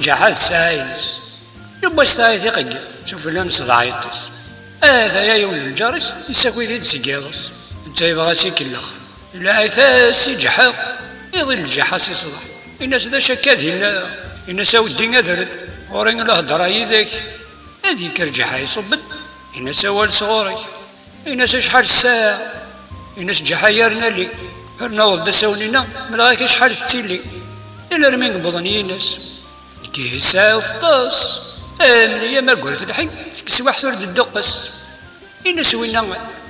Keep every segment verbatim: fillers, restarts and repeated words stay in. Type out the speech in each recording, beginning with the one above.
Ǧaḥa d ssaɛa-ines. Yewwa ssaɛa tiqeggel, sufella n ṣṣdeɛ yeṭṭes. Ataya yiwen n lǧar-is, yessaki-t-id seg yiḍes. Netta yebɣa ad s-ikellex. Ilaɛi-t-as i Ǧaḥa, iḍil Ǧaḥa si ṣṣdeɛ. Ini-as: "D acu akka dinna?" Ini-as: "A weddi, ad rren. Ɣur-i lhedra yid-k." Ad yekker Ǧaḥa iṣubben. Ini-as: "Awal sɣur-k." Ini-as: "Acḥal ssaɛa?" Ini-as Ǧaḥa: "Yerna li. Rnaweḍ-d asawen-inna, mleɣ-ak acḥal tettili." Ilarmi wwḍen yinas. Nekki ssaɛa teṭṭes. Amni amaggur telḥi, seg teswiḥt ur d-dduqqes. Ini-as winna: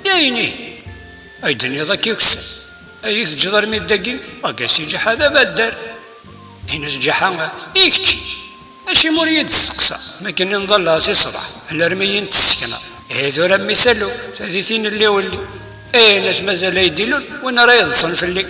"Yayni, ay d-tenniḍ akka ukessar, ay teǧǧeḍ armi d dagi?" Agasi Ǧaḥa d abaddar. Ini-as Ǧaḥa: "I kečč, acimi ur iyi-d-testeqsa? Mi akken i nḍalleɣ si ṣṣbeḥ, alarmi i yi-d-tessekna. Ihi tura mmi-s allu, tadit i nelli welli." Ini-as: "Mazal ay d-ilul win ara yeḍsen fell-i."